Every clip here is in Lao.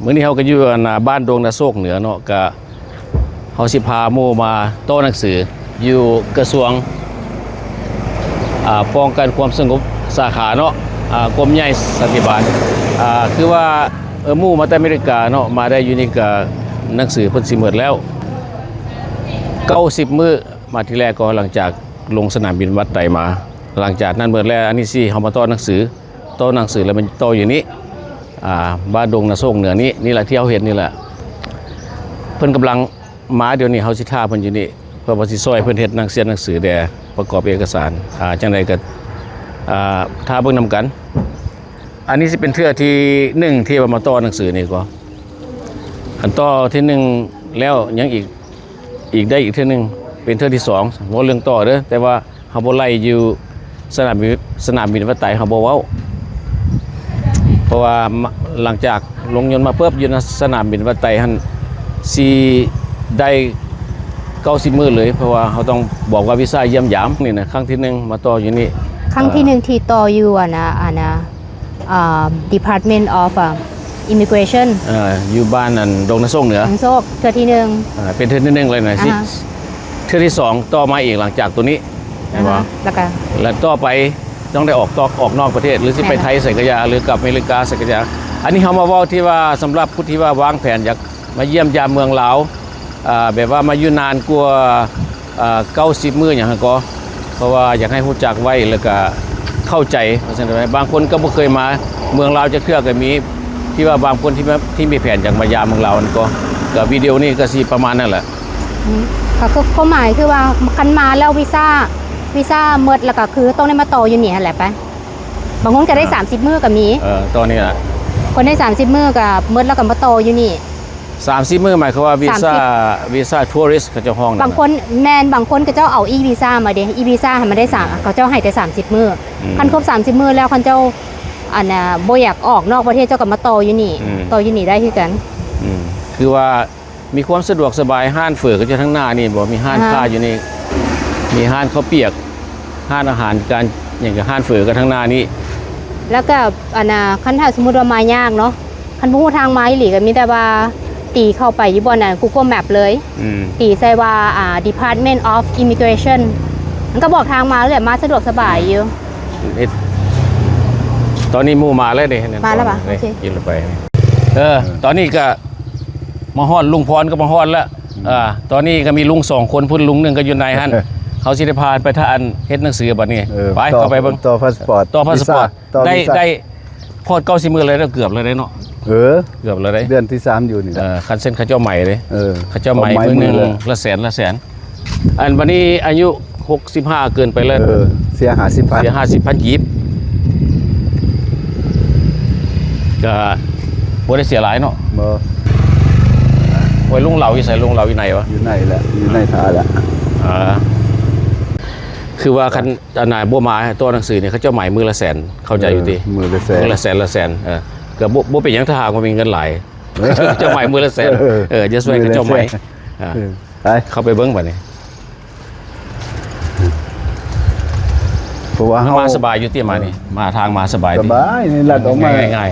ມື້ນີ້ເຮົາກໍຢູ່ ອັນ ບ້ານດົງນາໂຊກເໜືອເນາະ, ກະເຮົາຊິພາໝູ່ມາຕໍ່ໜັງສືຢູ່ກະຊວງ ອ່າ ປ້ອງກັນຄວາມສະຫງົບສາຂາເນາະ, ອ່າ ກົມໃຫຍ່ສັນຕິບານ. ອ່າ ຄືວ່າ ເອີ ໝູ່ມາແຕ່ອາເມລິກາເນາະ, ມາໄດ້ຢູ່ນີ້ກະໜັງສືເພິ່ນຊິໝົດແລ້ວ ເກົ້າສິບມື້. ມາທີແລກກໍຫຼັງຈາກລົງສະໜາມບິນວັດໄຕມາ, ຫຼັງຈາກນັ້ນໝົດແລ້ວ ອັນນີ້ຊິເຮົາມາຕໍ່ໜັງສື ຕໍ່ໜັງສືແລ້ວມັນຕໍ່ຢູ່ນີ້ ອ່າ ບ້ານດົງນາໂຊກເໜືອນີ້ ນີ້ແຫຼະທີ່ເຮົາເຫັນນີ້ແຫຼະ. ເພິ່ນກຳລັງມາດຽວນີ້, ເຮົາຊິຖ້າເພິ່ນຢູ່ນີ້ ເພື່ອວ່າຊິຊ່ອຍເພິ່ນເຮັດໜັງສຽນໜັງສືແດ່ ປະກອບເອກະສານ ອ່າ ຈັ່ງໃດກໍ ອ່າ ຖ້າເບິ່ງນຳກັນ. ອັນນີ້ຊິເປັນເທື່ອທີໜຶ່ງທີ່ວ່າມາຕໍ່ໜັງສືນີ້ກໍ ຄັນຕໍ່ທີໜຶ່ງແລ້ວຍັງອີກ ອີກໄດ້ອີກເທື່ອໜຶ່ງ ເປັນເທື່ອທີສອງ. ເວົ້າເລື່ອງຕໍ່ເດີ ແຕ່ວ່າເຮົາບໍ່ໄລ່ຢູ່ສະໜາມບິນ ສະໜາມບິນວັດໄຕ ເຮົາບໍ່ເວົ້າ ເພາະວ່າ ມ- ຫຼັງຈາກລົງຍົນມາປຶບ ຢູ່ນະສະໜາມບິນວັດໄຕຫັ້ນ ຊິໄດ້ເກົ້າສິບມື້ເລີຍ, ເພາະວ່າເຮົາຕ້ອງບອກວ່າວີຊາຢ້ຽມຢາມ. ນີ້ນະ ຄັ້ງທີໜຶ່ງມາຕໍ່ຢູ່ນີ້. ຄັ້ງທີໜຶ່ງທີ່ຕໍ່ຢູ່ ອັນນະ ອັນນະ ອ່າ Department of ອ່າ Immigration ເອີ ຢູ່ບ້ານ ອັນ ດົງນາໂຊກເໜືອ ດອງໂຊກ ເທື່ອທີໜຶ່ງ ເອີ ເປັນເທື່ອທີໜຶ່ງເລີຍນະ ອາຮະ ເທື່ອທີສອງຕໍ່ມາອີກຫຼັງຈາກໂຕນີ້ ອາຮະ ແລ້ວກະ ແລ້ວຕໍ່ໄປຕ້ອງໄດ້ອອກຕອກ ອອກນອກປະເທດ ຫຼືຊິໄປ ແມ່ນ ໄທໃສກະຢ່າ ຫຼືກັບອາເມລິກາໃສກະຢ່າ. ອັນນີ້ເຮົາມາເວົ້າທີ່ວ່າ ສຳລັບຜູ້ທີ່ວ່າວາງແຜນຢາກມາຢ້ຽມຢາມເມືອງລາວ ອ່າ ແບບວ່າມາຢູ່ນານກວ່າ ອ່າ ເກົ້າສິບມື້ຫຍັງຫັ້ນກໍ ເພາະວ່າຢາກໃຫ້ຮູ້ຈັກໄວ້ ແລ້ວກະເຂົ້າໃຈ ວ່າຊັ້ນເດ. ບາງຄົນກໍບໍ່ເຄີຍມາເມືອງລາວຈັກເທື່ອກໍມີ ທີ່ວ່າບາງຄົນທີ່ມາ ທີ່ມີແຜນຢາກມາຢາມເມືອງລາວຫັ້ນກໍ ກໍວິດີໂອນີ້ກໍຊິປະມານນັ້ນແຫຼະ. ອືມ ກໍຄືຄວາມໝາຍຄືວ່າ ຄັນມາແລ້ວວີຊາ ວີຊາໝົດ ແລ້ວກໍຄືຕ້ອງໄດ້ມາຕໍ່ຢູ່ນີ້ຫັ້ນແຫຼະໄປ. ບາງຄົນກໍໄດ້ ອ່າ ສາມສິບມື້ກໍມີ. ເອີ ຕໍ່ນີ້ລະ ຄົນໄດ້ສາມສິບມື້ກໍໝົດ ແລ້ວກໍມາຕໍ່ຢູ່ນີ້. ສາມສິບມື້ ໝາຍຄວາມວ່າວີຊາ ສາມສິບ ວີຊາ tourist ເຂົາເຈົ້າຮ້ອງນັ້ນນະ. ບາງຄົນ ແມ່ນ ບາງຄົນເຂົາເຈົ້າເອົາ e-visa ມາເດ້ e-visa ຫັ້ນມັນໄດ້ສາມ ເຂົາເຈົ້າໃຫ້ແຕ່ສາມສິບມື້. ອືມ ຄັນຄົບສາມສິບມື້ແລ້ວ ຄັນເຈົ້າ ອັນນ່າ ບໍ່ຢາກອອກນອກປະເທດ ເຈົ້າກໍມາຕໍ່ຢູ່ນີ້ ອືມ ຕໍ່ຢູ່ນີ້ໄດ້ຄືກັນ. ອືມ ຄືວ່າມີຄວາມສະດວກສະບາຍ. ຮ້ານເຝີກໍຢູ່ທາງໜ້ານີ້ບໍ ມີຮ້ານ ອ່າ ຄ້າຢູ່ນີ້ ມີຮ້ານເຂົ້າປຽກ ຮ້ານອາຫານການຫຍັງ ກໍຮ້ານເຝີກໍທາງໜ້ານີ້. ແລ້ວກໍ ອັນນ່າ ຄັນຖ້າສົມມຸດວ່າມາຍາກເນາະ ຄັນບໍ່ຮູ້ທາງມາອີ່ຫຼີ ກໍມີແຕ່ວ່າຕີເຂົ້າໄປຢູ່ບ່ອນນັ້ນ Google Map ເລີຍ. ອືມ ຕີໃສ່ວ່າ ອ່າ Department of Immigration ມັນກໍບອກທາງມາເລີຍ ມາສະດວກສະບາຍຢູ່. ເຮັດ ຕອນນີ້ໝູ່ມາແລ້ວເດ້ ມາແລ້ວຫວາ? ໂອເຄ ກິນລະໄປ. ເອີ ຕອນນີ້ກໍມາຮອດ ລຸງພອນກໍມາຮອດແລ້ວ. ອືມ ເອີ ຕອນນີ້ກໍມີລຸງສອງຄົນ ພຸ້ນລຸງໜຶ່ງກໍຢູ່ໃນຫັ້ນ. ເຮົາຊິໄດ້ພາໄປຖ້າອັນເຮັດໜັງສືບັດນີ້. ເອີ ໄປ ຕໍ່ ເຂົ້າໄປເບິ່ງ ຕໍ່ພາສປອດ ຕໍ່ພາສປອດ ວີຊາ ຕໍ່ ໄດ້ ວີຊາ ໄດ້ ຮອດເກົ້າສິບມື້ແລ້ວ ເກືອບແລ້ວເດ້ເນາະ. ເອີ ເກືອບແລ້ວເດ້ ເດືອນທີສາມຢູ່ນີ້ແຫຼະ. ເອີ ຄັນເຊັ່ນເຂົາເຈົ້າໃໝເດ້ ເອີ ເຂົາເຈົ້າໃໝມື້ໜຶ່ງລະແສນ ລະແສນ. ອັນບັດນີ້ອາຍຸຫົກສິບຫ້າເກີນໄປແລ້ວ. ເອີ ເສຍຫ້າສິບພັນ ເສຍຫ້າສິບພັນກີບ ກະບໍ່ໄດ້ເສຍຫຼາຍເນາະ. ບໍ່ ໂອ້ຍ ລຸງເລົ່າຢູ່ໃສ? ລຸງເລົ່າຢູ່ໃນຫວາ? ຢູ່ໃນແຫຼະ ຢູ່ໃນຖ້າແຫຼະ. ອ່າ ຄືວ່າຄັນ ອັນນ່າ ບໍ່ມາຕໍ່ໜັງສືນີ້ ເຂົາເຈົ້າໃໝມື້ລະແສນ ເຂົ້າໃຈຢູ່ຕິ? ເອີ ມື້ລະແສນ ມື້ລະແສນ ລະແສນ. ເອີ ກໍບໍ່ ບໍ່ເປັນຫຍັງ ຖ້າຫາກວ່າມີເງິນຫຼາຍ ເຈົ້າໃໝມື້ລະແສນ. ເອີ ເອີ ຈະຊ່ວຍເຂົາເຈົ້າໃໝ. ອ່າ ເອີ ໄປ ເຂົ້າໄປເບິ່ງບັດນີ້. ເພາະວ່າເຮົາ ມາສະບາຍຢູ່ຕິມານີ້? ເອີ ມາທາງມາສະບາຍຕິ? ສະບາຍ ນີ້ລັດອອກມາງ່າຍ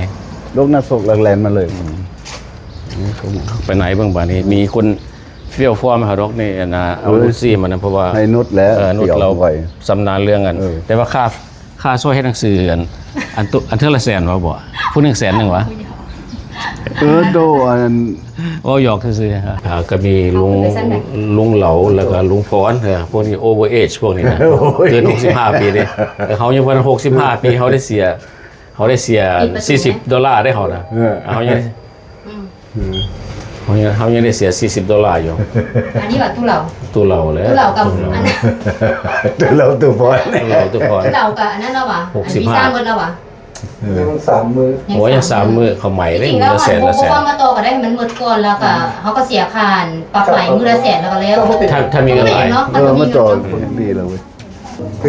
ໆ ລົງນາໂຊກແລ້ວແລ່ນມາເລີຍ. ອືມ ເຂົ້າໄປໃນເບິ່ງບັດນີ້ ມີຄົນ Field Form ເຮົາດອກນີ້ ອັນນ່າ ເອົາ ເອີ ນຸດຊີມານຳ ເພາະວ່າ ໃຫ້ນຸດແຫຼະ ເອີ ນຸດລາວຊຳນານເລື່ອງອັນ. ເອີ ແຕ່ວ່າຄ່າ ຄ່າຊ່ວຍເຮັດໜັງສື ອັນ ອັນໂຕ ອັນເທື່ອລະແສນຫວາບໍ່? ຜູ້ໜຶ່ງແສນໜຶ່ງຫວາ? ເອີ ໂຕ ອັນ ເວົ້າຫຍອກຊື່ໆ. ອ່າ ກໍມີລຸງ ລຸງເຫຼົາ ແລ້ວກໍລຸງພອນ. ເອີ ພວກນີ້ over age ພວກນີ້ນະ ໂອ້ຍ ເກີນຫົກສິບຫ້າປີເດ້. ເຮົາຍັງບໍ່ທັນຫົກສິບຫ້າປີ ເຮົາໄດ້ເສຍ ເຮົາໄດ້ເສຍສີ່ສິບໂດລາເດ້ເຮົານະ. ເອີ ເຮົາຍັງ ອືມ ເຮົາຍັງ ເຮົາຍັງໄດ້ເສຍສີ່ສິບໂດລາຢູ່. ອັນນີ້ວ່າຕູ້ເຫຼົາ ຕູ້ເຫຼົາແຫຼະ ຕູ້ເຫຼົາກັບອັນນັ້ນ ຕູ້ເຫຼົາຕູ້ພອນ ຕູ້ເຫຼົາຕູ້ພອນ. ຕູ້ເຫຼົາກັບອັນນັ້ນແລ້ວຫວາ? ຫົກສິບຫ້າ ອັນວີຊາໝົດແລ້ວຫວາ? ເອີ ຍັງສາມມື້ ໂອ້ຍ ຍັງສາມມື້ ເຂົາໃໝເດ້ ມື້ລະແສນ ລະແສນ. ບໍ່ ບໍ່ມາຕໍ່ກໍໄດ້ ໃຫ້ມັນໝົດກ່ອນ ແລ້ວກໍເຮົາກໍເສຍຄ່າປັບໃໝມື້ລະແສນ ແລ້ວກໍແລ້ວ. ຖ້າ ຖ້າມີເງິນຫຼາຍ ເອີ ມາຕໍ່ດີແລ້ວເວີຍ. ເບ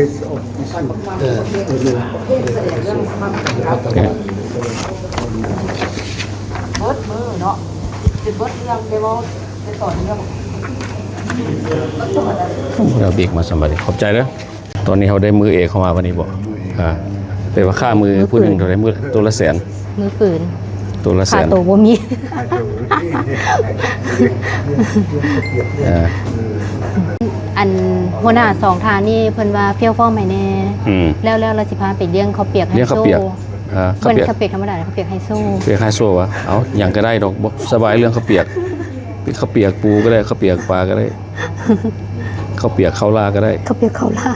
ິດມື້ເນາະ ເປັນເບິດເລື່ອງ ແຕ່ວ່າ ແຕ່ຕອນນີ້ ໂອ້ ເອົາບິກມາສຳບາຍດີ ຂອບໃຈເດີ. ຕອນນີ້ເຮົາໄດ້ມືເອກເຂົ້າມາບັດນີ້ບໍ? ອ່າ ແຕ່ວ່າຄ່າມືຜູ້ໜຶ່ງເທົ່າໃດ? ມື້ ໂຕລະແສນ. ມືປືນ ໂຕລະແສນ ຄ່າໂຕບໍ່ມີ. ເອີ ອັນຫົວໜ້າສອງທ່ານນີ້ເພິ່ນວ່າຟຽວຟ້ອມໃຫ້ແດ່. ອືມ ແລ້ວ ແລ້ວລາວຊິພາໄປລ້ຽງເຂົ້າປຽກໄຮໂຊ. ລ້ຽງເຂົ້າປຽກ ເອີ ເຂົ້າປຽກ ເຂົ້າປຽກທຳມະດາ ເຂົ້າປຽກໄຮໂຊ. ປຽກໄຮໂຊຫວາ? ເອົາ ຫຍັງກໍໄດ້ດອກ ບໍ່ສະບາຍເລື່ອງເຂົ້າປຽກ. ເປັນເຂົ້າປຽກປູກໍໄດ້ ເຂົ້າປຽກປາກໍໄດ້ ເຂົ້າປຽກເຂົ້າລາກໍໄດ້ ເຂົ້າປຽກເຂົ້າລາ.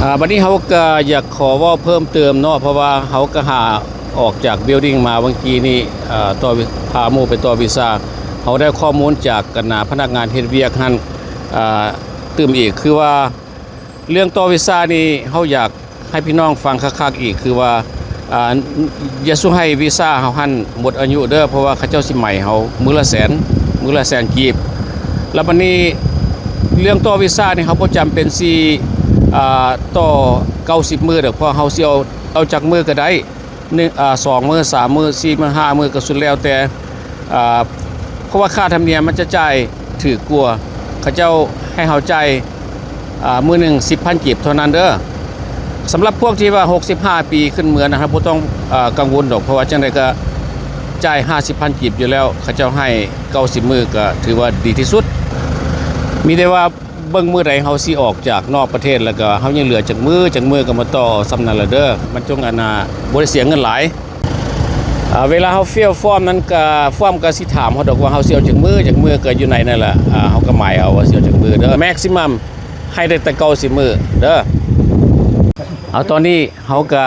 ອ່າ ບັດນີ້ເຮົາກໍຢາກຂໍເວົ້າເພີ່ມເຕີມເນາະ ເພາະວ່າເຮົາກໍຫາອອກຈາກ building ມາເມື່ອກີ້ນີ້ ອ່າ ຕໍ່ ພາໝູ່ໄປຕໍ່ວີຊາ. ເຮົາໄດ້ຂໍ້ມູນຈາກ ອັນນ່າ ພະນັກງານເຮັດວຽກຫັ້ນ ອ່າ ຕື່ມອີກ ຄືວ່າ ເລື່ອງຕໍ່ວີຊານີ້ ເຮົາຢາກໃຫ້ພີ່ນ້ອງຟັງຄັກໆອີກ ຄືວ່າ ອ່າ ຢ່າສູ່ໃຫ້ວີຊາເຮົາຫັ້ນໝົດອາຍຸເດີ ເພາະວ່າເຂົາເຈົ້າຊິໄໝເຮົາມື້ລະແສນ ມື້ລະແສນກີບ. ແລ້ວບັດນີ້ເລື່ອງຕໍ່ວີຊານີ້ ເຮົາບໍ່ຈຳເປັນຊິ ອ່າ ຕໍ່ເກົ້າສິບມື້ດອກ ເພາະເຮົາຊິເອົາ ເອົາຈັກມື້ກໍໄດ້ ໜຶ່ງ ອ່າ ສອງມື້ ສາມມື້ ສີ່ມື້ ຫ້າມື້ ກໍສຸດແລ້ວແຕ່ ອ່າ ເພາະວ່າຄ່າທຳນຽມມັນຈະຈ່າຍຖືກກວ່າ ເຂົາເຈົ້າໃຫ້ເຮົາຈ່າຍ ອ່າ ມື້ໜຶ່ງສິບພັນກີບເທົ່ານັ້ນເດີ. ສຳລັບພວກທີ່ວ່າຫົກສິບຫ້າປີຂຶ້ນເມືອນະ ເຮົາບໍ່ຕ້ອງ ອ່າ ກັງວົນດອກ ເພາະວ່າຈັ່ງໃດກໍຈ່າຍຫ້າສິບພັນກີບຢູ່ແລ້ວ ເຂົາເຈົ້າໃຫ້ເກົ້າສິບມື້ ກໍຖືວ່າດີທີ່ສຸດ. ມີແຕ່ວ່າ ເບິ່ງມື້ໃດເຮົາຊິອອກຈາກນອກປະເທດ ແລ້ວກໍເຮົາຍັງເຫຼືອຈັກມື້ ຈັກມື້ກໍມາຕໍ່ເອົາສ່ຳນັ້ນລະເດີ. ມັນຈົ່ງ ອັນນ່າ ບໍ່ໄດ້ເສຍເງິນຫຼາຍ. ອ່າ ເວລາເຮົາ fill form ນັ້ນກໍ form ກໍຊິຖາມເຮົາດອກວ່າເຮົາຊິເອົາຈັກມື້ ຈັກມື້ກໍຢູ່ໃນນັ້ນລະ. ອ່າ ເຮົາກໍໝາຍເອົາວ່າຊິເອົາຈັກມື້ເດີ maximum ໃຫ້ໄດ້ແຕ່ເກົ້າສິບມື້ເດີ. ເອົາ ຕອນນີ້ເຮົາກໍ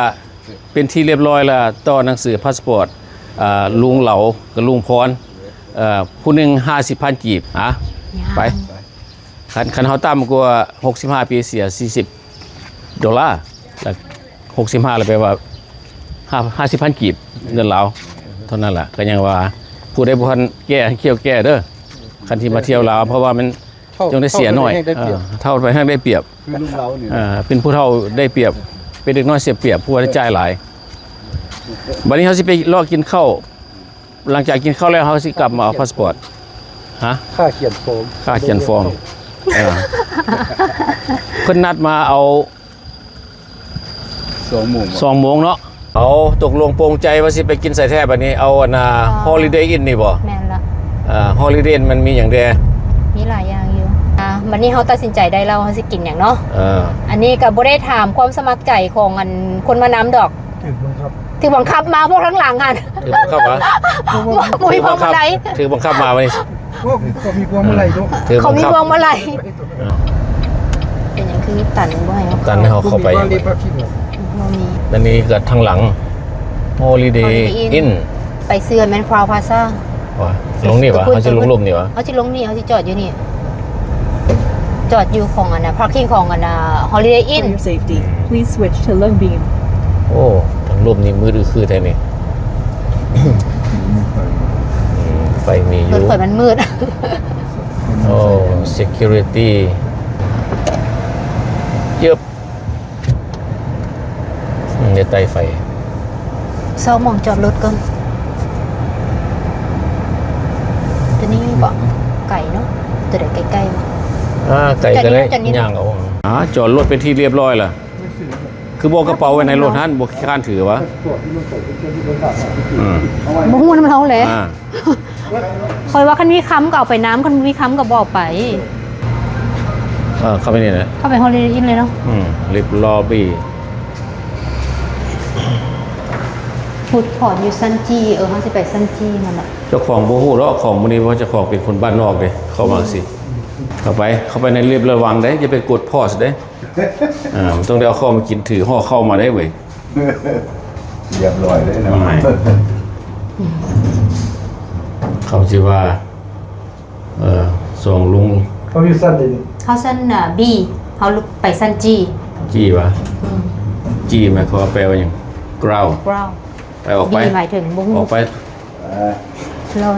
ເປັນທີ່ລຽບຮ້ອຍລະ ຕໍ່ໜັງສືພາສປອດ ອ່າ ລຸງເຫຼົາກັບລຸງພອນ ເອີ ຜູ້ໜຶ່ງຫ້າສິບພັນກີບ. ອ່ະ ໄປ. ຄັນ ຄັນເຮົາຕ່ຳກວ່າຫົກສິບຫ້າປີ ເສຍສີ່ສິບໂດລາ ແລ້ວຫົກສິບຫ້າ ແລ້ວແປວ່າຫ້າ ຫ້າສິບພັນກີບ ເງິນລາວເທົ່ານັ້ນລະ. ກໍຍັງວ່າຜູ້ໃດບໍ່ທັນແກ່ ໃຫ້ຂ້ຽວແກ່ເດີ ຄັນທີ່ມາທ່ຽວລາວ ເພາະວ່າມັນ ເຖົ້າ ຈັ່ງໄດ້ເສຍໜ້ອຍ ເຖົ້າໄປແຮ່ງໄດ້ປຽບ ເອີ ເຖົ້າໄປແຮ່ງໄດ້ປຽບ ຄືລຸງເລົ່ານີ້ ເອີ ເປັນຜູ້ເຖົ້າໄດ້ປຽບ ເປັນເດັກນ້ອຍເສຍປຽບ ຜູ້ວ່າໄດ້ຈ່າຍຫຼາຍ. ບັດນີ້ເຮົາຊິໄປເລາະກິນເຂົ້າ ຫຼັງຈາກກິນເຂົ້າແລ້ວ ເຮົາຊິກັບມາເອົາພາສປອດ. ຮະ? ຄ່າຂຽນຟອມ ຄ່າຂຽນຟອມ ເອີ ເພິ່ນນັດມາເອົາ ສອງໂມງ ສອງໂມງເນາະ. ເອົາ ຕົກລົງໂປງໃຈວ່າຊິໄປກິນໃສແທ້ບັດນີ້ ເອົາອັນນ່າ ອໍ Holiday Inn ນີ້ບໍ່? ແມ່ນລະ ອ່າ Holiday Inn ມັນມີຫຍັງແດ່? ມີຫຼາຍຢ່າງຢູ່. ອ່າ ບັດນີ້ເຮົາຕັດສິນໃຈໄດ້ແລ້ວ ເຮົາຊິກິນຫຍັງເນາະ? ເອີ ອັນນີ້ກໍບໍ່ໄດ້ຖາມຄວາມສະໝັກໃຈຂອງອັນຄົນມານຳດອກ ຖືກບັງຄັບ ຖືກບັງຄັບມາພວກທາງຫຼັງຫັ້ນ ຖືກບັງຄັບຫວາ? ບໍ່ມີພວງມາໄລ ຖືກບັງຄັບມາບັດນີ້. ໂອ້ ກໍມີພວງມາໄລເນາະ ຖືກບັງຄັບ ເຂົາມີພວງມາໄລ. ເປັນຫຍັງຄືມີຕັນບໍ່ໃຫ້ເຮົາ ຕັນໃຫ້ເຮົາເຂົ້າໄປຫຍັງ? ບໍ່ມີ. ອັນນີ້ກໍທາງຫຼັງ Holiday Inn ໄປເຊື່ອແມ່ນ Crowne Plaza ຫວາ? ລົງນີ້ຫວາ? ເຮົາຊິລົງລຸ່ມນີ້ຫວາ? ເຮົາຊິລົງນີ້ ເຮົາຊິຈອດຢູ່ນີ້ ຈອດຢູ່ຂອງອັນນ່າ parking ຂອງອັນນ່າ Holiday Inn. For your safety, please switch to low beam. ໂອ້ ທາງລຸ່ມນີ້ມືດອືຄືແທ້ນີ້. ໄຟມີຢູ່ ລົດຂ້ອຍມັນມືດ. ໂອ້ security ເຢີບ ອືມ ໄດ້ໄຕ່ໄຟ. ຊອກໝ່ອງຈອດລົດກ່ອນ. ຕົວນີ້ບໍ? ໄກເນາະ. ຕົວໃດໃກ້ໆ ອ່າ ໄກກໍໄດ້ ຈອດນີ້ ຈອດນີ້ ຍ່າງເອົາ. ອ່າ ຈອດລົດເປັນທີ່ລຽບຮ້ອຍລະ. ຄືບໍ່ເອົາກະເປົາໄວ້ໃນລົດຫັ້ນ ບໍ່ຂີ້ຄ້ານຖືຫວາ? ອືມ ບໍ່ຮູ້ນຳເຮົາແຫຼະ. ອ່າ ຂ້ອຍວ່າຄັນມີຄຳກໍເອົາໄປນຳ ຄັນບໍ່ມີຄຳກໍບໍ່ເອົາໄປ. ເອີ ເຂົ້າໄປນີ້ແຫຼະ ເຂົ້າໄປ Holiday Inn ເລີຍເນາະ. ອືມ ລິບລອບບີ ຟູດຄອດຢູ່ຊັ້ນຈີ ເອີ ເຮົາຊິໄປຊັ້ນຈີນັ້ນແຫຼະ. ເຈົ້າຂອງບໍ່ຮູ້ດອກ ຂອງມື້ນີ້ ເພາະເຈົ້າຂອງເປັນຄົນບ້ານນອກເດ້ ເຂົ້າມາຈັ່ງຊີ້. ເຂົ້າໄປ ເຂົ້າໄປໃນລິບລະວັງເດ້ ຢ່າໄປກົດ pause ເດ້. ອ່າ ມັນຕ້ອງໄດ້ເອົາເຂົ້າມາກິນ ຖືຫໍ່ເຂົ້າມາໄດ້ເວີຍ. ລຽບຮ້ອຍເດ້ເນາະ. ເຂົາຊິວ່າ ເອີ ສອງລຸງ ເຮົາຢູ່ຊັ້ນໃດນີ້? ເຮົາຊັ້ນ ອ່າ B ເຮົາໄປຊັ້ນ G. G ຫວາ? ອືມ G ໝາຍຄວາມວ່າແປວ່າຫຍັງ? Ground. Ground. ໄປ ອອກໄປ B ໝາຍເຖິງບໍ່ຮູ້ ອອກໄປ. ເອີ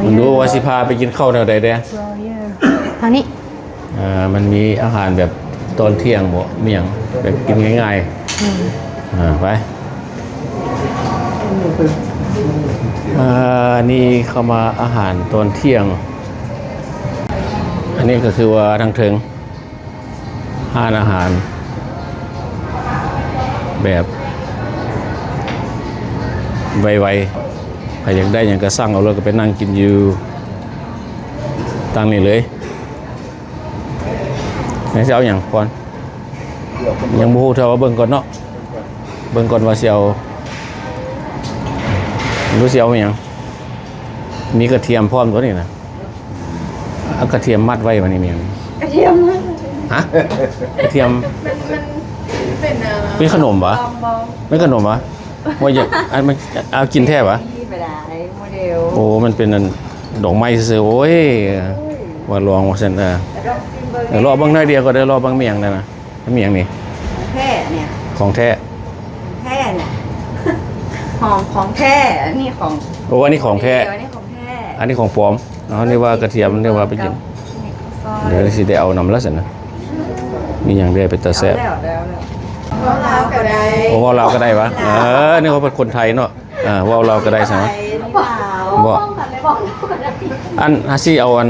ມັນຮູ້ວ່າຊິພາໄປກິນເຂົ້າແນວໃດແດ່. ທາງນີ້ ອ່າ ມັນມີອາຫານແບບຕອນທ່ຽງບໍ ມີຫຍັງແບບກິນງ່າຍໆ. ອືມ ອ່າ ໄປ. ອ່າ ນີ້ເຂົ້າມາອາຫານຕອນທ່ຽງ. ອັນນີ້ກໍຄືວ່າທາງເທິງ ຮ້ານອາຫານແບບໄວ ໃຜຢາກໄດ້ຫຍັງກໍສັ່ງເອົາໂລດ ກໍໄປນັ່ງກິນຢູ່ທາງນີ້ເລີຍ. ແມ່ນຊິເອົາຫຍັງກ່ອນ? ຍັງບໍ່ຮູ້ເທື່ອ ວ່າເບິ່ງກ່ອນເນາະ ເບິ່ງກ່ອນວ່າຊິເອົາ ບໍ່ຮູ້ຊິເອົາຫຍັງ. ມີກະທຽມພ້ອມຕົວນີ້ນະ. ເອົາກະທຽມມັດໄວ້ບາດນີ້ແມ່ນຫຍັງ? ກະທຽມມັດ. ຮະ? ກະທຽມ ມັນ ມັນເປັນ ເອີ ເປັນຂະໜົມຫວາ? ເປັນຂະໜົມຫວາ? ບໍ່ຢາກ ອັນມັນ ເອົາກິນແທ້ຫວາ? ໂອ້ ມັນເປັນອັນດອກໄມ້ຊື່ໆ. ໂອ້ຍ ວ່າລອງວ່າຊັ້ນ. ເອີ ລອງຊິມເບິ່ງ ເອີ ລອບເບິ່ງໜ້ອຍດຽວກໍໄດ້. ລອບເບິ່ງ ມີຫຍັງແດ່ນະ? ມີຫຍັງນີ້? ແທ້ເນຍ ຂອງແທ້ ແທ້ເນຍ ຫອມຂອງແທ້. ອັນນີ້ຂອງ ໂອ້ ອັນນີ້ຂອງແທ້ ອັນນີ້ຂອງແທ້ ອັນນີ້ຂອງປອມ. ເຮົານຶກວ່າກະທຽມ ນຶກວ່າໄປກິນ. ເດີຊິໄດ້ເອົານຳລະຊັ້ນນະ. ມີຫຍັງແດ່ເປັນຕາແຊບ? ເວົ້າລາວກໍໄດ້ ໂອ້ ເວົ້າລາວກໍໄດ້ຫວາ? ເອີ ນຶກວ່າເປັນຄົນໄທເນາະ. ເອີ ເວົ້າລາວກໍໄດ້ຊັ້ນນະ. ບໍ່ ອັນ ຫາຊິເອົາອັນ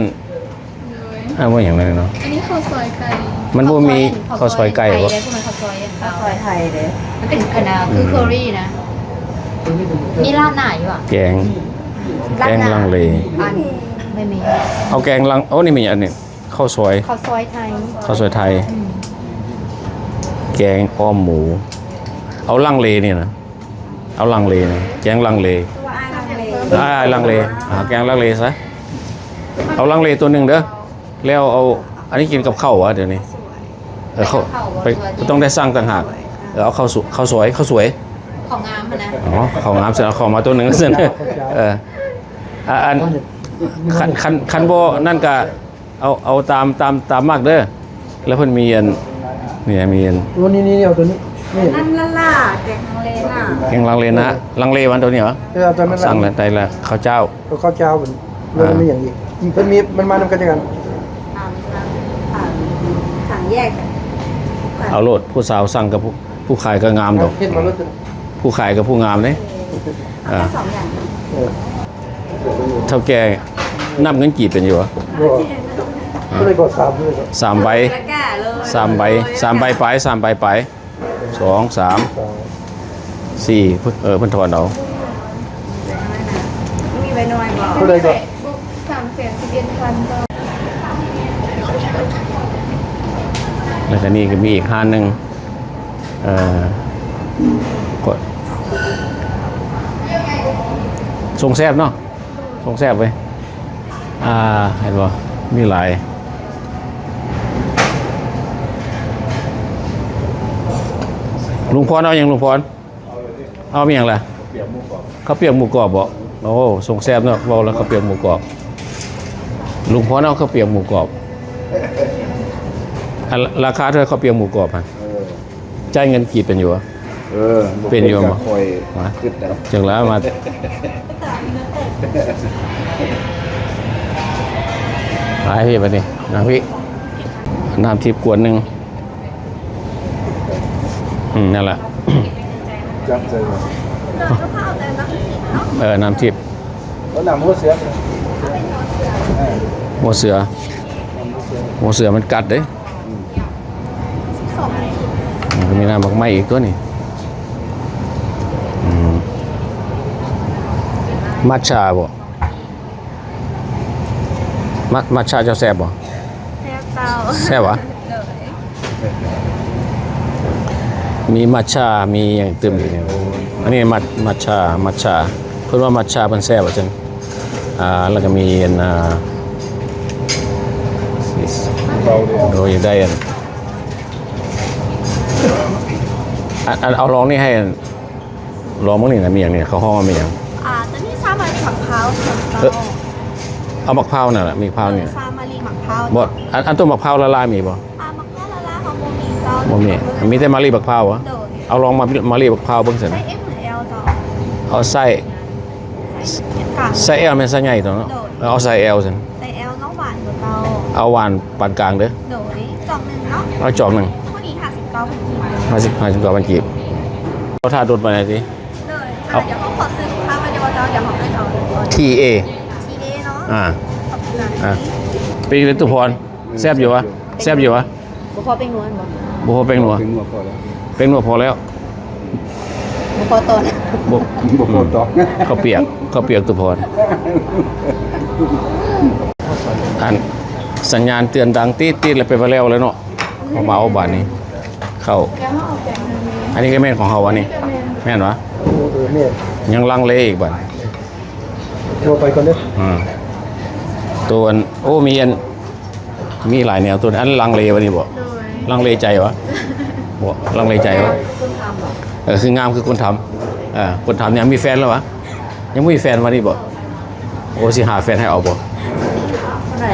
ອັນວ່າຫຍັງນັ້ນເນາະ? ອັນນີ້ເຂົ້າຊອຍໄກ່ ມັນບໍ່ມີເຂົ້າຊອຍໄກ່ບໍ່? ເຂົ້າຊອຍ ເຂົ້າຊອຍໄທເດ້ ມັນເປັນຄະນະ ຄືເຄີຣີນະ. ມີລາດໜ້າຢູ່ຫວາ? ແກງ ແກງລັງເລ ອັນ ບໍ່ມີ ເອົາແກງລັງ ໂອ້ ນີ້ມີອັນນີ້ ເຂົ້າຊອຍ ເຂົ້າຊອຍໄທ ເຂົ້າຊອຍໄທ. ແກງອ້ອມໝູ ເອົາລັງເລນີ້ນະ. ເອົາລັງເລນະ ແກງລັງເລ ອ້າຍລັງເລ. ອ່າ ແກງລັງເລຊະ. ເອົາລັງເລຕົວໜຶ່ງເດີ ແລ້ວເອົາອັນນີ້ກິນກັບເຂົ້າຫວາດຽວນີ້? ເອີ ເຂົ້າ ໄປ ຕ້ອງໄດ້ສັ່ງຕ່າງຫາກ. ເອີ ເອົາເຂົ້າສວຍ ເຂົ້າສວຍ ເຂົ້າສວຍ ເຂົ້າງາມຫັ້ນນະ. ອໍ ເຂົ້າງາມຊັ້ນ ເອົາເຂົ້າມາຕົວໜຶ່ງຊັ້ນ. ເອີ ອັນ ຄັນ ຄັນ ຄັນບໍ່ນັ້ນກະ ເອົາ ເອົາຕາມ ຕາມ ຕາມມັກເດີ. ແລ້ວເພິ່ນມີອັນ ນີ້ ມີອັນ ໂອ້ ນີ້ໆ ເອົາຕົວນີ້ ນີ້ ນັ້ນລະລະ ແກງລັງເລນະ ແກງລັງເລນະ. ລັງເລວັນຕົວນີ້ຫວາ? ເອີ ເອົາຕົວນັ້ນ ສັ່ງແລ້ວໄດ້ລະ ເຂົ້າເຈົ້າ ເຂົ້າເຈົ້າ. ມັນ ແລ້ວມັນມີຫຍັງອີກ? ເພິ່ນມີ ມັນມານຳກັນຈັ່ງນັ້ນ. ສາມ ສາມ ສາມ ສັ່ງແຍກກັນ ເອົາໂລດ. ຜູ້ສາວສັ່ງກັບຜູ້ ຜູ້ຂາຍກໍງາມດອກ ເຮັດມາໂລດ. ຜູ້ຂາຍກັບຜູ້ງາມເດ້. ເອົາແຕ່ສອງຢ່າງ. ເອີ ເຖົ້າແກ່ນັບເງິນກີບເປັນຢູ່ຫວາ? ບໍ່ ເທົ່າໃດກໍສາມ ສາມໃບ ສາມໃບ ສາມໃບປາຍ ສາມໃບປາຍ ສອງ ສາມ ສາມ ສີ່ ເອີ ເພິ່ນທອນເອົາ. ມີໃບນ້ອຍບໍ່? ເທົ່າໃດກໍ? ສາມແສນສິບເອັດພັນ. ແລ້ວກໍນີ້ກໍມີອີກຮ້ານໜຶ່ງ ເອີ ກະ ຊົງແຊບເນາະ ຊົງແຊບເວີຍ. ອ່າ ເຫັນບໍ່ ມີຫຼາຍ. ລຸງພອນເອົາຫຍັງ ລຸງພອນ? ເອົາມີຫຍັງລະ? ເຂົ້າປຽກໝູກອບບໍ? ໂອ້ ຊົງແຊບເນາະ ເວົ້າແລ້ວເຂົ້າປຽກໝູກອບ. ລຸງພອນເອົາເຂົ້າປຽກໝູກອບ. ອັນລາຄາເທົ່າໃດເຂົ້າປຽກໝູກອບຫັ້ນ? ເອີ ຈ່າຍເງິນກີບເປັນຢູ່ບໍ່? ເອີ ເປັນຢູ່ບໍ່? ຂ້ອຍຄິດໄດ້ ຈັ່ງລະມາ ໄປພີ່ບັດນີ້ ນັ່ງພີ່. ນ້ຳທິບກວດໜຶ່ງ. ອືມ ນັ້ນລະ ຈັບໃສ່ ເອີ ນ້ຳທິບ ເອົານ້ຳຫົວເສືອ ຫົວເສືອ ຫົວເສືອມັນກັດເດ້. ອືມ ມັນກໍມີນ້ຳໝາກໄມ້ອີກຕົວນີ້. ອືມ ມັດຊາບໍ? ມັດ ມັດຊາເຈົ້າແຊບບໍ່? ແຊບເຈົ້າ. ແຊບຫວາ? ໂດຍ ມີມັດຊາ ມີຫຍັງຕື່ມອີກນີ້? ອັນນີ້ມັດ ມັດຊາ ມັດຊາ ເພິ່ນວ່າມັດຊາເພິ່ນແຊບວ່າຊັ້ນ. ອ່າ ແລ້ວກໍມີອັນ ອ່າ ໂດຍ ຢາກໄດ້ອັນ ອັນ ອັນ ເອົາລອງນີ້ໃຫ້ອັນ ລອງເບິ່ງນີ້ນະ ມີຫຍັງນີ້ ເຂົາຮ້ອງວ່າມີຫຍັງ? ອ່າ ຕົວນີ້ຊາມາລີໝາກພ້າວ. ເອີ ເອົາໝາກພ້າວນັ້ນລະ ມີພ້າວນີ້ ຊາມາລີໝາກພ້າວ. ບໍ່ ອັນ ອັນຕົວໝາກພ້າວລະລາຍມີບໍ່? ອ່າ ໝາກພ້າວລະລາຍເຮົາບໍ່ມີເຈົ້າ. ບໍ່ມີ ມີແຕ່ມາລີໝາກພ້າວຫວາ? ໂດຍ ເອົາລອງມາ ມາລີໝາກພ້າວເບິ່ງຊັ້ນ. ໄຊ ເອັມ ຫຼື ແອລ ເຈົ້າ? ເອົາໄຊ ກາງ ໄຊ ແອລ ແມ່ນໄຊໃຫຍ່ຕົວເນາະ. ໂດຍ ເອີ ເອົາໄຊ ແອລ ຊັ້ນ. ໄຊ ແອລ ເນາະ ຫວານບໍ່ເຈົ້າ? ເອົາຫວານປານກາງເດີ. ໂດຍ ຈອກໜຶ່ງເນາະ. ເອົາຈອກໜຶ່ງ. ໂຕນີ້ຫ້າສິບເກົ້າພັນກີບ. ຫ້າສິບ ຫ້າສິບເກົ້າພັນກີບ. ເຮົາຖ້າດົນປານໃດຕິ? ໂດຍ ເອົາ ດຽວເຮົາຂໍຊື້ລູກຄ້າໄວ້ເດີເຈົ້າ ດຽວເຮົາໄປເອົາ ທີເອ ທີເອ ເນາະ. ອ່າ ຂອບໃຈ. ອ່າ ເປັນຈັ່ງໃດຕຸພອນ ແຊບຢູ່ຫວາ? ແຊບຢູ່ຫວາ? ບໍ່ພໍແປ້ງນົວແມ່ນບໍ່? ບໍ່ພໍແປ້ງນົວ ແປ້ງນົວພໍແລ້ວ ແປ້ງນົວພໍແລ້ວ ບໍ່ພໍຕອນ. ບໍ່ ບໍ່ພໍຕອງ ເຂົ້າປຽກ ເຂົ້າປຽກຕຸພອນ. ອັນສັນຍານເຕືອນດັງຕິດໆ ແລ້ວໄປວ່າແລ້ວແລ້ວເນາະ. ເຮົາມາເອົາບາດນີ້ເຂົ້າ ອັນນີ້ກໍແມ່ນຂອງເຮົາ ອັນນີ້ແມ່ນຫວາ? ເອີ ແມ່ນ. ຍັງລັງເລອີກບາດ ໂທໄປກ່ອນເດີ. ອ່າ ໂຕອັນ ໂອ້ ມີອັນ ມີຫຼາຍແນວ. ໂຕອັນລັງເລວະນີ້ບໍ? ໂດຍ ລັງເລໃຈວະ? ບໍ່ ລັງເລໃຈວະ? ເອີ ຄືງາມຄືຄົນທຳ. ເອີ ຄົນທຳຍັງມີແຟນແລ້ວຫວາ? ຍັງບໍ່ມີແຟນວະນີ້ບໍ? ໂອ້ ຊິຫາແຟນໃຫ້ເອົາບໍ່? ເທົ່າໃດ?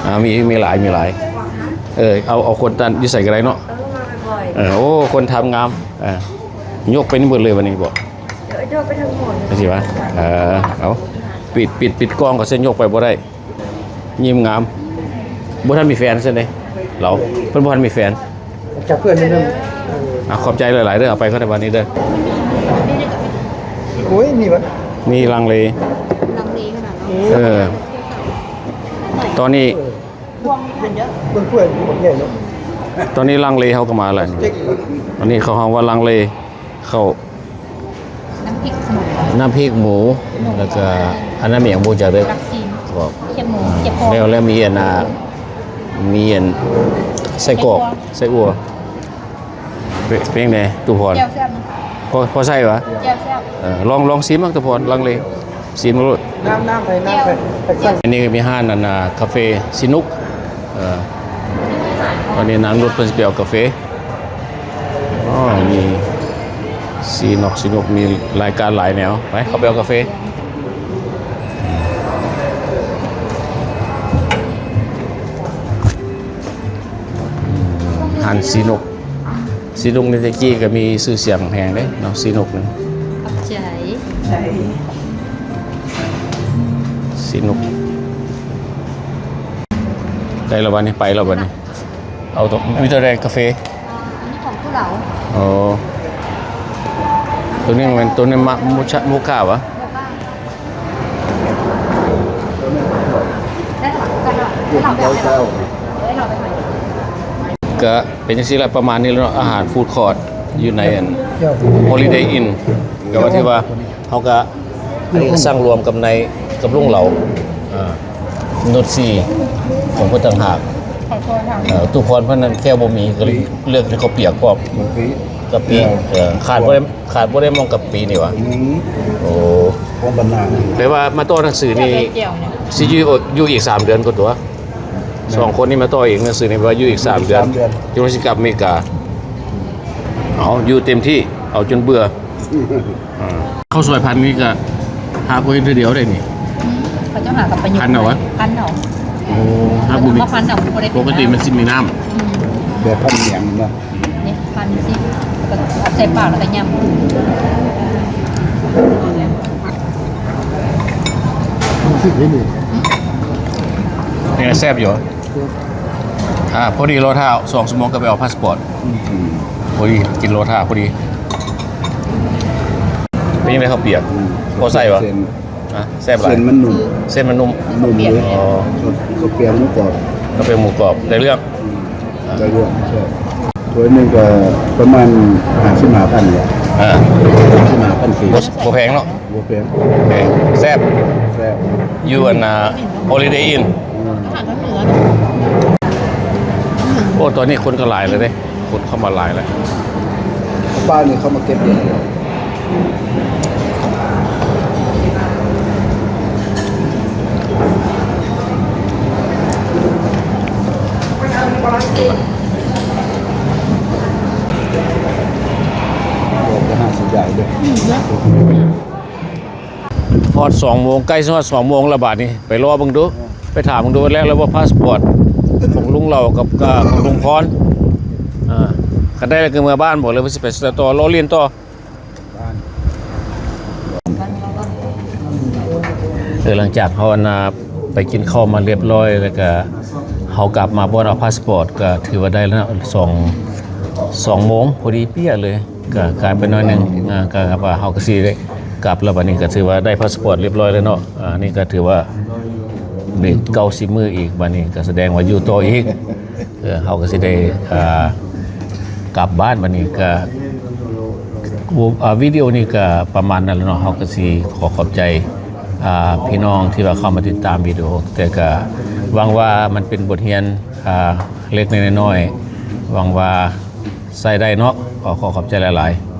ອ່າ ມີ ມີຫຼາຍ ມີຫຼາຍ. ເອີ ເອົາ ເອົາຄົນນັ້ນຢູ່ໃສກໍໄດ້ເນາະ. ເອີ ມາບ່ອຍໆ. ເອີ ໂອ້ ຄົນທຳງາມ. ເອີ ຍົກໄປນີ້ໝົດເລີຍວະນີ້ບໍ? ເອີ ຍົກໄປທັງໝົດ ຈັ່ງຊີ້ຫວາ? ເອີ ເອົາ ປິດ ປິດ ປິດກ້ອງກໍຊັ້ນ ຍົກໄປບໍ່ໄດ້. ຍິ້ມງາມ ບໍ່ທັນມີແຟນຊັ້ນເດ້ ລາວ ເພິ່ນບໍ່ທັນມີແຟນ. ຈາກເພື່ອນນີ້ນຳ. ອ່າ ຂອບໃຈຫຼາຍໆເດີ ເອົາໄປເຂົາໄດ້ບາດນີ້ເດີ. ໂອ້ຍ ມີຫວາ? ມີລັງເລ ລັງເລຂະໜາດເນາະ. ເອີ ຕອນນີ້ ເບິ່ງຖ້ວຍບັກໃຫຍ່ເນາະ. ຕອນນີ້ລັງເລເຮົາກໍມາແລ້ວ. ອັນນີ້ເຂົາຮ້ອງວ່າລັງເລ ເຂົ້າ ນ້ຳພລິກໝູ ນ້ຳພລິກໝູ ແລ້ວກະອັນນັ້ນແມ່ນຫຍັງບໍ່ຮູ້ຈັກເດີ. ແລ້ວ ແລ້ວມີອັນນ່າ ມີອັນໄສ້ກອກ ໄສ້ອົ່ວ ເປັນ ເປັນຈັ່ງໃດຕຸພອນ? ແຈ່ວແຊບນະ ພໍ ພໍໃຊ້ຫວາ? ແຈ່ວແຊບ. ເອີ ລອງ ລອງຊີມເບິ່ງຕຸພອນ ລັງເລ ຊີມໂລດ. ນ້ຳ ນ້ຳໃຜ ນ້ຳໃຜ ອັນນີ້ກໍມີຮ້ານອັນນ່າ ກາເຟຊີນຸກ. ເອີ ຕອນນີ້ນາງນຸດເພິ່ນຊິໄປເອົາກາເຟ. ອໍ ມີຊີນົກ ຊີນຸກ ມີລາຍການຫຼາຍແນວ. ໄປ ເຂົ້າໄປເອົາກາເຟ. ຮ້ານຊີນົກ ຊີນຸກນີ້ແຕ່ກີ້ກໍມີຊື່ສຽງແຮງເດ້ເນາະ ຊີນຸກນີ້. ຂອບໃຈ. ຊີນຸກ ໄດ້ແລ້ວບັດນີ້ ໄປແລ້ວບັດນີ້. ເອົາໂຕ ມີໂຕໃດກາເຟ? ອັນນີ້ຂອງຜູ້ເລົາ. ອໍ ໂຕນີ້ແມ່ນ ໂຕນີ້ມະ ໂມຊາ ໂມຄາຫວາ? ກະເປັນຈັ່ງຊີ້ລະ ປະມານນີ້ແຫຼະເນາະ ອາຫານຟູດຄອດຢູ່ໃນອັນ Holiday Inn ກະວ່າຖືວ່າເຮົາກະ ອັນນີ້ກະສັ່ງລວມກັບໃນ ກັບລຸງເລົາ ອ່າ ນຸດຊີຂອງເພິ່ນຕ່າງຫາກ. ຂອງໂທນທາງ ເອີ ຕຸພອນເພິ່ນນັ້ນແຄ່ບໍ່ມີ ກະເລີຍເລືອກເປັນເຂົ້າປຽກພ້ອມ ກະປິ ເອີ ຂາດບໍ່ໄດ້ ຂາດບໍ່ໄດ້ໝ່ອງກະປິນີ້ຫວາ? ອືມ ໂອ້ ຂອງບ້ານນາ. ແປວ່າມາຕໍ່ໜັງສືນີ້ ຊິຢູ່ ຢູ່ອີກສາມເດືອນກວ່າຕົວະ. ສອງຄົນນີ້ມາຕໍ່ອີກໜັງສືນີ້ວ່າຢູ່ອີກສາມເດືອນ ສາມເດືອນ ຈຶ່ງຊິກັບອາເມລິກາ. ເອົາ ຢູ່ເຕັມທີ່ ເອົາຈົນເບື່ອ. ອ່າ ເຂົ້າຊອຍພັນນີ້ກະຫາກໍເຫັນເທື່ອດຽວໄດ໋ນີ້. ອືມ ເຂົາເຈົ້າຫາກັບປະຍຸກ ພັນເອົາຫວາ? ພັນເອົາ. ໂອ້ ຫາບໍ່ມີ ເຂົາເຈົ້າມາພັນເອົາ ມັນບໍ່ໄດ້ເປັນ ປົກກະຕິມັນຊິມີນ້ຳ. ອືມ ແບບພັນຫຍັງນະ? ນີ້ ພັນຊີ້ ແລ້ວກໍເອົາໃສ່ປາກ ແລ້ວກໍຫຍ້ຳ. ເປັນໄງ ແຊບຢູ່? ອ່າ ພໍດີລໍຖ້າສອງຊົ່ວໂມງກໍໄປເອົາພາສປອດ. ອືມ ພໍດີກິນລໍຖ້າພໍດີ. ເປັນຈັ່ງໃດເຂົ້າປຽກ? ອືມ ພໍໃຊ້ບໍ່? ເສັ້ນ ອ່ະ ແຊບຫຼາຍ ເສັ້ນມັນນຸ້ມ ເສັ້ນມັນນຸ້ມ ນຸ້ມເລີຍ. ອໍ ເຂົ້າປຽກໝູກອບ ເຂົ້າປຽກໝູກອບ ໄດ້ເລື່ອງ. ອືມ ໄດ້ເລື່ອງ ແຊບ. ຖ້ວຍໜຶ່ງກໍປະມານຫ້າສິບຫ້າພັນແຫຼະ. ອ່າ ຫ້າສິບຫ້າພັນກີບ ບໍ່ ບໍ່ແພງເນາະ. ບໍ່ແພງ ແພງ ແຊບ ແຊບ ຢູ່ອັນນ່າ Holiday Inn. ອືມ ອາຫານພາກເໜືອເນາະ. ໂອ້ ຕອນນີ້ຄົນກໍຫຼາຍແລ້ວເດ້ ຄົນເຂົ້າມາຫຼາຍແລ້ວ. ປ້ານີ້ເຂົາມາເກັບເອງ. ອືມ ເນາະ. ຮອດສອງໂມງ ໃກ້ຊິຮອດສອງໂມງແລ້ວບາດນີ້ ໄປລໍເບິ່ງດູ ໄປຖາມເບິ່ງດູ ແລ້ວແລ້ວບໍ່ພາສປອດຂອງລຸງເລົ່າກັບ ກັບຂອງລຸງພອນ. ອ່າ ຄັນໄດ້ແລ້ວກໍເມືອບ້ານ ບອກເລີຍວ່າຊິໄປຕໍ່ ລໍລຽນຕໍ່. ເອີ ຫຼັງຈາກເຮົາ ອັນນ່າ ໄປກິນເຂົ້າມາລຽບຮ້ອຍ ແລ້ວກະເຮົາກັບມາບ່ອນເອົາພາສປອດ ກະຖືວ່າໄດ້ແລ້ວເນາະ ສອງ ສອງໂມງພໍດີເປຍເລີຍ. ກະກາຍໄປໜ້ອຍໜຶ່ງ ອ່າ ກະວ່າເຮົາກະຊິໄດ້ກັບແລ້ວ ບາດນີ້ກະຖືວ່າໄດ້ພາສປອດລຽບຮ້ອຍແລ້ວເນາະ. ອ່າ ນີ້ກະຖືວ່າເບຣກເກົ້າສິບມື້ອີກ ບາດນີ້ກະສະແດງວ່າຢູ່ຕໍ່ອີກ. ເອີ ເຮົາກະຊິໄດ້ ອ່າ ກັບບ້ານ ບາດນີ້ກະ ໂອ້ ອ່າ ວິດີໂອນີ້ກໍປະມານນັ້ນແຫຼະເນາະ. ເຮົາກໍຊິຂໍຂອບໃຈ ອ່າ ພີ່ນ້ອງທີ່ວ່າເຂົ້າມາຕິດຕາມວິດີໂອ, ແຕ່ກໍຫວັງວ່າມັນເປັນບົດຮຽນ ອ່າ ເລັກໆນ້ອຍໆ ຫວັງວ່າໃຊ້ໄດ້ເນາະ. ຂໍ ຂໍຂອບໃຈຫຼາຍໆ.